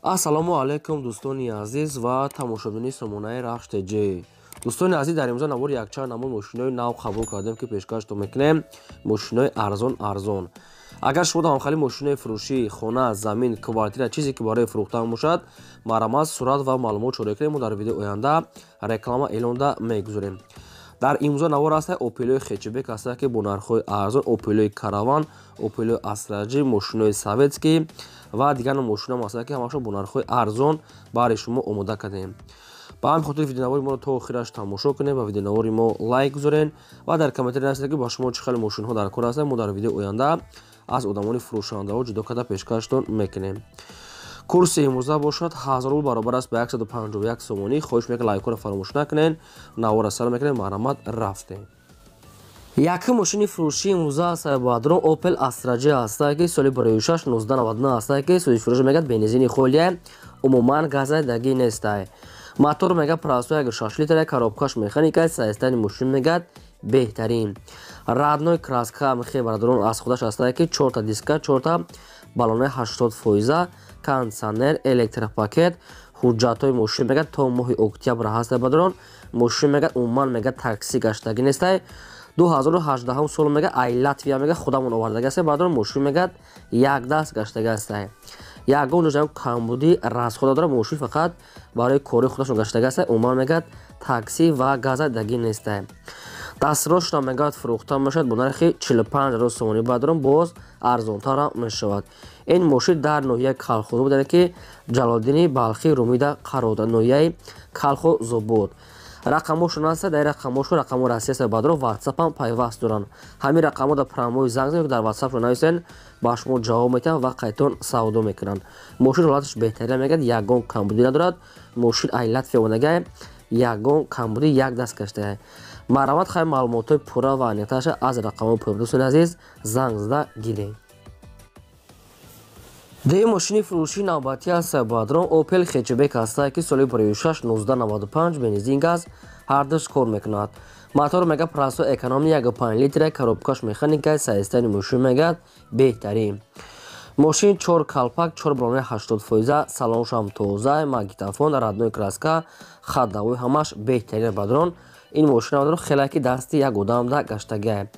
Ассалому алайкум, дӯстони азиз ва тамошобини сомонаи Рахш ТЖ. Дӯстони азиз, дар имрӯза навори якчанд намуд мошинои нав қабул кардем, ки пешкаштон мекунем. Мошинои арзон арзон. Агар шумо ҳамхели мошинои фурӯшӣ, хона, замин, квартира, чизе ки барои фурӯхтан бошад, марҳамат, сурат ва маълумот шода кунем, мо дар видеои оянда реклама эълонда мегузорем. Дар имрӯза навор ҳаста Опелои хэтчбек ҳаста, ки бо нархҳои арзон, Опелои Караван, Опелои Астра Ҷи, мошинои советский ва дигар мошиноам ҳастанд, ки ҳамашон бо нархҳои арзон баҳри шумо омода кардем. Ба ҳамин хотир видеонавори моро то охираш тамошо кунед ва видеонавори мо лайк гузоред ва дар комментария нависед, ки ба шумо чӣ хеле мошинҳо дар кор ҳастанд. Мо дар видеои оянда аз одамони фурӯшандаҳо ҷудо карда пешкаштон мекунем. Курси имрӯза бошад 1000 рубл баробар аст ба 151 сомонӣ. Хоҳиш мекунем, лайкҳоро фаромӯш накунед. Навора сар мекунем, марҳамат, рафтем. Якум мошини фурӯшии имрӯза аст, бародарон, Opel Astra J ҳаста, ки соли 2006, 1999 ҳаста, ки соли фурӯш мегӯяд бензини холия, умуман газайдагӣ нестай. Мотор мега простой 1,6 литра, коробкаш механика, состояние мошин мегӯяд беҳтарин. Родной краска мехе, бародарон, аз худаш ҳаста, ки чорта диска, чорта баллонаи 80 фоиза, кондиционер, электропакет, ҳуҷҷатҳои мошин мегӯяд то моҳи октябр ҳаста, бародарон. Мошин мегӯяд умуман мегӯяд такси гаштагӣ нестай. 2018 сол мега ай Латвия мега худамон овардаги аст, бародарон. Мошин мегӯяд якдаст гаштаги астай, ягон ҷоҷам камбудӣ расхода дорад. Мошин фақат барои кори худашон гаштаги аст, умуман мегӯяд такси ва газадагӣ нестай. Дастрошна мегӯяд фурӯхта мешавад бо нархи 45 000 сомонӣ, бародарон, боз арзонтарам мешавад. Ин мошин дар ноҳияи Калхозобод, яъне ки Ҷалолиддини Балхӣ Румида қарор дорад, ноҳияи Калхозобод. Рақамошон ҳаста, дар рақамошон рақамо Россия аст, бародарон, Ватсапам пайваст доранд. Ҳамин рақамҳо дар прямой занг занед, дар Ватсапро нависен, ба шумо ҷавоб медиҳанд ва қайтон савдо мекунанд. Мошин ҳолаташ беҳтарина, мегӯяд ягон камбудӣ надорад. Мошин ай Латвия омадагай, ягон камбудӣ, як даст гаштагай. Марҳамат, хай, маълумотҳои пурра ва аниқтараша аз рақамҳои поён, дӯстони азиз, занг зада гиред. Дуюм мошини фурӯшии навбатӣ аст, бародарон, Opel хэтчбек ҳаста, ки соли 2006, 1995, бензин, газ ҳардуш кор мекунад. Мотор мега простой, экономный 1,5 литра, коробкаш механика, состояние мошин мегӯяд беҳтарин. Мошин чор калпак, чор баллонаи 80 фоиза, салоншам тоза, магнитофон, родной краска, ходовой ҳамаш беҳтарин, бародарон. Ин мошин, бародарон, хеле ки дасти як одамда гаштагиа.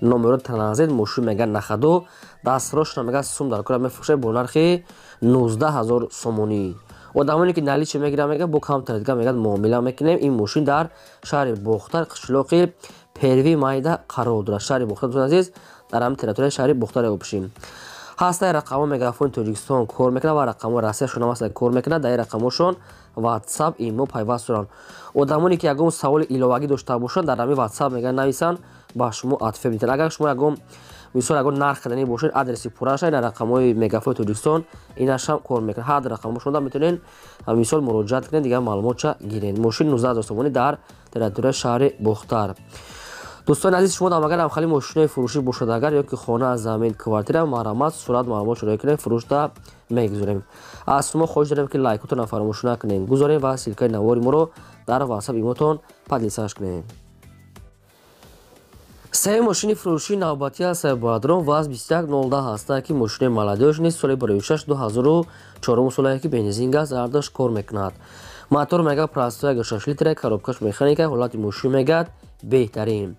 Номеро транзит, мошин мега на ходу, дастрошна мега сум дар кора мефурӯшад бо нархи 19 000 сомонӣ. Одамоне ки наличный мегиранд, мега бо камтар дига мегӯяд муомила мекунем. Ин мошин дар шаҳри Бохтар, қишлоқи Перви Майда қарор дорад. Шаҳри Бохтар, дӯстони азиз, дар ҳамин территорияи шаҳри Бохтар обшим. Ҳастаи рақамҳо Мегафони Тоҷикистон кор мекунад ва рақамҳои Россияшон ҳам ҳаста, кор мекунад. Дар ин рақамҳошон Ватсап, Имо пайваст доранд. Одамоне ки ягон саволи иловагӣ дошта бошанд, дар ҳамин Ватсап мегӯяд нависанд, ба шумо ответ медиҳанд. Агар шумо ягон мисол ягон нарх карданӣ бошед, адреси пурраша, ина рақамҳои Мегафони Тоҷикистон инашам кор мекунад. Ҳар рақамҳошонда метавонед мисол муроҷиат кунед, дигар маълумотша гиред. Мошин 19 000 сомонӣ дар территорияи шаҳри Бохтар. Дӯстони азиз, шумо агар ҳамхели мошинои фурӯшӣ бошад, агар ё ки хона, замин, квартира, марҳамат, сурат, маълумот шода кунед, фурӯшда мегузорем. Аз шумо хоҳиш дорем, ки лайкотонро фаромӯш накунед, гузорем ва ссылкаи навори моро дар Ватсап, Имотон поделиться кунед. Сеюм мошини фурӯшии навбатӣ аст, бародарон, ВАЗ 2110 ҳаста, ки мошини молодёжный, соли 2006, 2004 солае, ки бензин, газ ҳардуш кор мекунад. Мотор мега простой 1,6 литра, коробкаш механика, ҳолати мошин мегӯяд беҳтарин.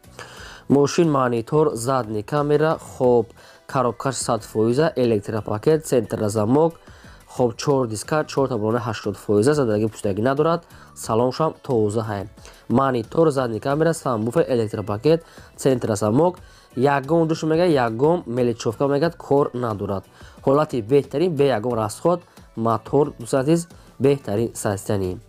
Мошин монитор, задний камера, хоб, коробкаш 100 фоиза, электропакет, центрозамок, хоб, чор диска, чорта баллонаи 80 фоиза, задагӣ пуштагӣ надорад, салоншам тоза ҳай. Монитор, задний камера, сабвуфер, электропакет, центрозамок, ягон душ мега ягон мелочёвка мегӯяд кор надорад. Ҳолати беҳтарин, бе ягон расход, мотор, дӯстони азиз, беҳтарин состояние.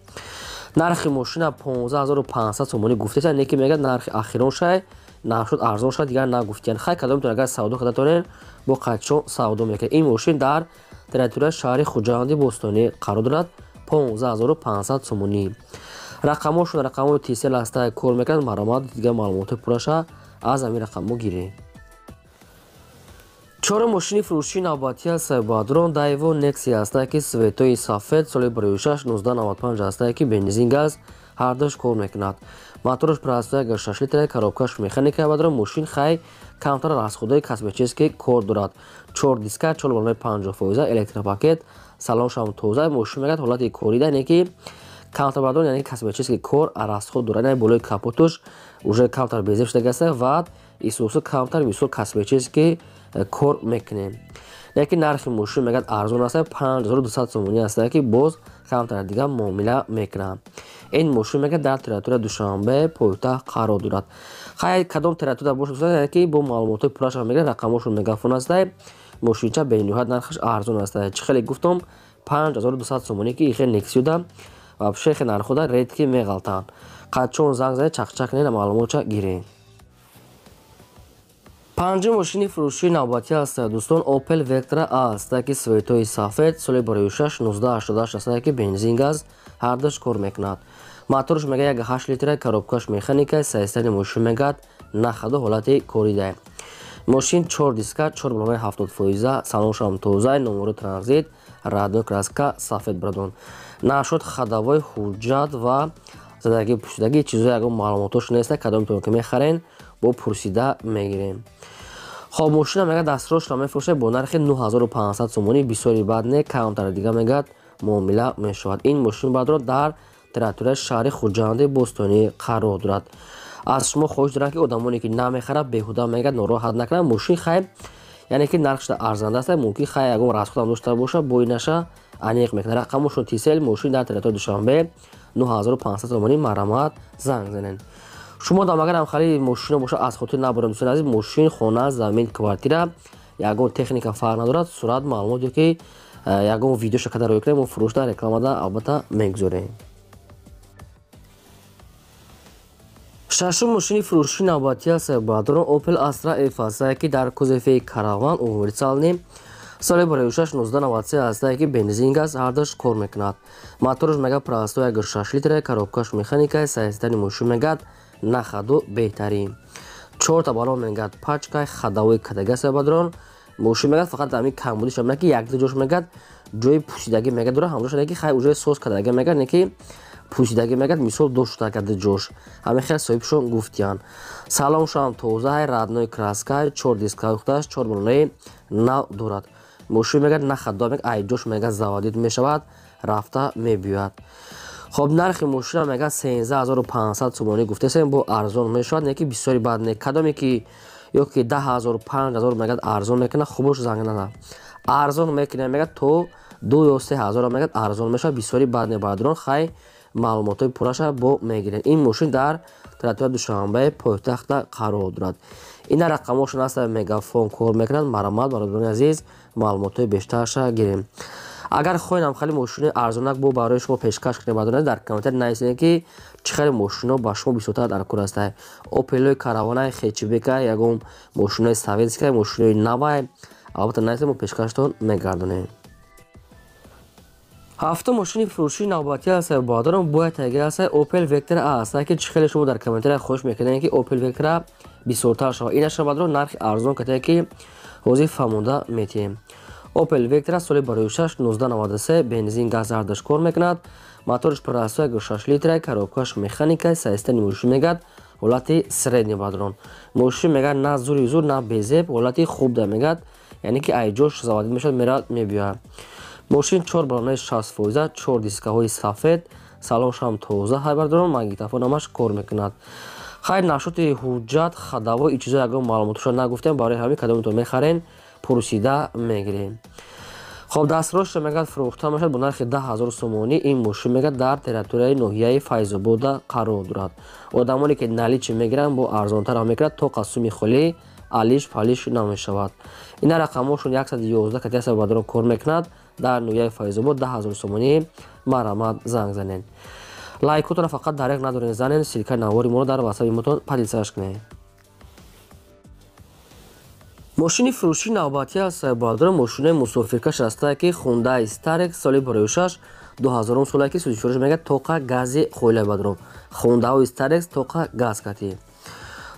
Нархи мошина 15 500 сомонӣ гуфтеса, не ки мегӯяд нархи ахирон шай, нашуд, арзон шуд, дигар нагуфтиян. Хай, кадомтон агар савдо карда тонед, бо қачон савдо мекунед. Ин мошин дар территорияи шаҳри Хуҷанди бостонӣ қарор дорад, 15 500 сомонӣ. Рақамҳошон рақамҳои Тисел ҳаста, кор мекунад. Марҳамат, дигар маълумотҳои пурраша аз ҳамин рақамҳо гиред. Чорум мошини фурӯшии навбатӣ аст, бародарон, Дайво Некси ҳаста, ки цветои сафед, соли 2006, 1995 ҳаста, ки бензин, газ ҳардуш кор мекунад. Мотораш простой 1,6 литра, коробкаш механика, бародарон. Мошин хай камтар расходои косметический кор дорад. Чор диска, чор баллонаи 50 фоиза, электропакет, Салоншам тоза. Мошин мегӯяд ҳолати корида, яъне ки камтар бардор, яъне косметический кор расход дорад. Яъне болои капотуш уже камтар безеб шудагааст ва исусу камтар мисол косметический кор мекунем. Яке нархи мошин мегӯяд арзон аст, 5200 сомонӣ аст, ки боз камтар дига муомила мекунам. Ин мошин мегӯяд дар территория Душанбе пойтахт қарор дорад. Хай кадом территория бошад, яъне ки бо маълумотҳои пуррашам мегӯяд, рақамошон мегафон аст. Мошинча бениҳоят нархаш арзон аст. Чӣ хеле гуфтам, 5200 сомонӣ, ки ихе Нексиюда вообще хе нархода редки меғалтанд. Қадчон занг зада чақчақ не, маълумотча гирем. Панҷум мошини фурӯшии навбатӣ аст, дӯстон, Opel Vectra A аст, ки светои сафед, соли 2006, 1988 аст, ки бензин, газ ҳардуш кор мекунад. Моторш мега 1,8 литра, коробкаш механика, состояни мошин мегӯяд на ходу, ҳолати корида. Мошин 4 диска, 4 балонаи 70%, салоншам тоза, номери транзит, родной краска сафед брадон. Нашуд ходовой, ҳуҷҷат ва задагӣ пӯшидагӣ чизо ягон маълумотош нест. Кадомтон ки мехарен, бо пурсида мегирем. Хоб, мошина мегӯяд дастрошро мефурӯшад бо нархи 9500 сомонӣ, бисёри бад не, камтар дига мегӯяд муомила мешавад. Ин мошин бадро дар территорияи шаҳри Хуҷанди бостонӣ қарор дорад. Аз шумо хоҳиш дорам, ки одамоне ки намехарад, беҳуда мегӯяд нороҳат накунад. Мошин хайб, яъне ки нархш арзанда аст, мумкин хай ягон расходам дошта бошад, бо инаша аниқ мекунад. Рақамошон Тисел, мошин дар территорияи Душанбе 9500 сомонӣ, марҳамат занг занед. Шумо дам агарам хари мошино боша, аз хотир набарем, дӯстони азиз, мошин, хона, замин, квартира, ягон техника фарқ надорад, сурат, маълумот ё ки ягон видеоша када рӯй кунем, мо фурӯшда рекламада албатта мегузорем. Шашум мошини фурӯшии навбатӣ аст, бародарон, Opel Astra F аст, ки дар кузови Караван универсальный, соли 2006, 1993 аст, ки бензин, газ ҳардуш кор мекунад. Моторш мега простой 1,6 литра, коробкаш механика, состояни мошин мегӯяд на ходу, беҳтарин. Чорта балон мегӯяд пачкай, ходовой кадагаса бародарон. Мошин мегӯяд фақат ҳамин камбудиш ҳам ки якду ҷош мегӯяд ҷои пӯсидагӣ мегӯяд дора, ҳамҷош ки хай уже соз кадага мегӯяд, не ки пӯсидагӣ мегӯяд мисол дошта када ҷош. Ҳамин хел соҳибшон гуфтиянд. Салоншам тоза, родной краска, чор диска ухташ, чор балонаи нав дорад. Мошин мегӯяд на ходу, мегӯяд ай ҷош мегӯяд заводить мешавад, рафта мебиёяд. Хоб, нархи мошина мегӯяд 13500 сомонӣ гуфтасем, бо арзон мешавад, не ки бисёри бад не. Кадоме ки ё ки 10000, 5000 мегӯяд арзон мекунад, хубош занг нана. Арзон мекунад, мегӯяд то 2 ё 3000 мегӯяд арзон мешавад, бисёри бад не бародарон, хай маълумотҳои пурраша бо мегирем. Ин мошин дар территорияи Душанбе пойтахта қарор дорад. Ина рақамошон аст, мегафон кор мекунад, марҳамат бародарони азиз, маълумотҳои бештарша гирем. Агар хоҳем хеле мошини арзонак бо барои шумо пешкаш кунем, бародарон, дар комментарий нависед, ки чӣ хеле мошино ба шумо бисёртар дар кор аст. Опелои Караванай, хэтчбека, ягон мошинои советская, мошинои навай, албатта нависед, мо пешкаштон мегардонем. Ҳафтум мошини фурӯшии навбатӣ аст, бародарон, бояд тайгир аст, Opel Vectra A аст, ки чӣ хеле шумо дар комментария хоҳиш мекардем, ки Opel Vectra бисёртар шавад. Инаша бародарон нархи арзон катае, ки ҳозир фаҳмонда метиҳем. Opel Vectra соли 2006, 1993, бензин, газ ҳардуш кор мекунад. Моторш простой 1,6 литра, коробкаш механика, состояни мошин мегӯяд ҳолати средний бародарон. Мошин мегӯяд на зури зур, на безеб, ҳолати хуб да мегӯяд, яъне ки ай ҷош заводить мешавад, меравад, мебиёяд. Мошин чор балонаи 60%, чор дискаҳои сафед, салоншам тоза ҳай бародарон, магнитофон ҳамаш кор мекунад. Хайр, нашоти ҳуҷҷат, ходовой и чизо ягон маълумотошо нагуфтем, барои ҳамин кадомтон мехарен, пурсида мегирем. Хоб, дастрошро мегӯяд фурӯхта мешавад бо нархи 10000 сомонӣ. Ин мошин мегӯяд дар территорияи ноҳияи Файзобода қарор дорад. Одамоне ки наличный мегиранд, бо арзонтар мекунад, то қасуми холӣ алиш палиш намешавад. Ина рақамошон 111 катиаса бародарон кор мекунад дар ноҳияи Файзобод, 10000 сомонӣ, марҳамат занг занед. Лайкотонро фақат дареғ надоред занед, ссылкаи навори моро дар ватсапи мотон поделиться кунед. Мошини фурӯшии навбатӣ аст, бародарон, мошинои мусофиркаш аст, ки Hyundai Starex, соли 2006, 2000 сола, ки сӯзишфурӯш мегӯяд тоқа гази хоила бародарон. Hyundai Starex тоқа газ кати.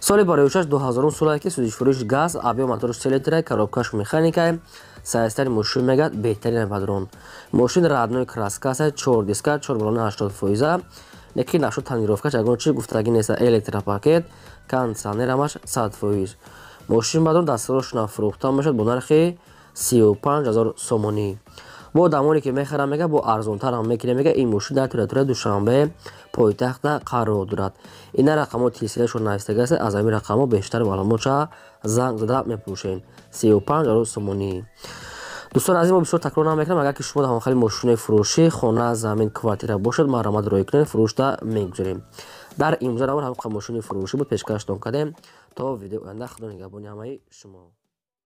Соли 2006, 2000 сола, ки сӯзишфурӯш газ, объем моторш 3 литра, коробкаш механика, состояни мошин мегӯяд беҳтарин бародарон. Мошин родной краска аст, 4 диска, 4 балони 80%, лекин нашуд тонировкаш ягон чи гуфтагӣ нест, электропакет, кондиционер ҳамаш 100%. Мошин баъдон дастрошона фурӯхта мешавад бо нархи 35000 сомонӣ. Бо дамоне ки мехарам, мега, бо арзонтарам мекунем, мега. Ин мошин дар территорияи Душанбе, пойтахта қарор дорад. Ина рақамҳо тилсилашон навистага аст. Аз ҳамин рақамҳо бештар маълумотша занг зада мепурсем. 35 000 сомонӣ. Дӯстон азиз, мо бисёр такрор намекунам. Агар ки шумо дар ҳамхели мошинои фурӯшӣ, хона, замин, квартира бошад, марҳамат, роҳӣ кунед, фурӯшда мегузорем. Дар имрӯза навор ҳамқа мошини фурӯшӣ буд, пешкаштон кардем. То видеои оянда, худо нигаҳбони ҳамаи шумо.